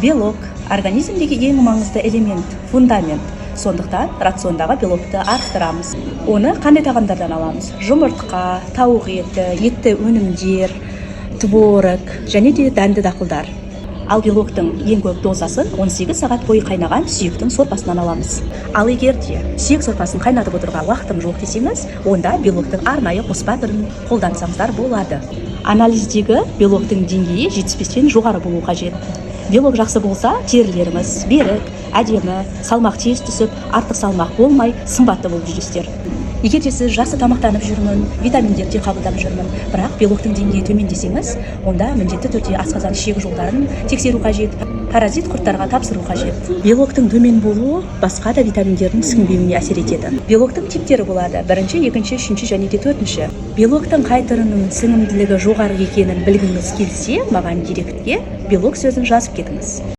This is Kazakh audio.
Белок – организмдегі ең маңызды элемент, фундамент. Сондықтан рациондағы белокты арттырамыз. Оны қандай тағамдардан аламыз? Жұмыртқа, тауық еті, етті өнімдер, творог және де дәнді дақылдар. Ал белоктың ең көп дозасын 18 сағат бойы қайнаған сүйектің сорпасынан аламыз. Ал егер де сүйек сорпасын қайнатып отыруға уақытым жоқ десеңіз, онда белоктың арнайы қоспа түрін қолдансаңыздар болады. Анализдегі белоктың деңгейі 75-тен жоғары болуы қажет. Белок жақсы болса, терілеріңіз берік, әдемі, салмақ тез түсіп, артық салмақ болмай, сымбатты болып жүресіздер. Егер де сіз жақсы тамақтанып жүрмін, витаминдер де қабылдап жүрмін, бірақ белоктың деңгейі төмен десеңіз, онда міндетті түрде асқазан ішек жолдарын тексеру қажет, паразит құрттарға тапсыру қажет. Белоктың төмен болуы басқа да витаминдердің сіңбеуіне әсер етеді. Белоктың типтері болады: бірінші, екінші, үшінші және де төртінші. Белоктың қай түрінің сіңімділігі жоғары екенін білгіңіз келсе, маған директке «белок» сөзін жазып кетіңіз.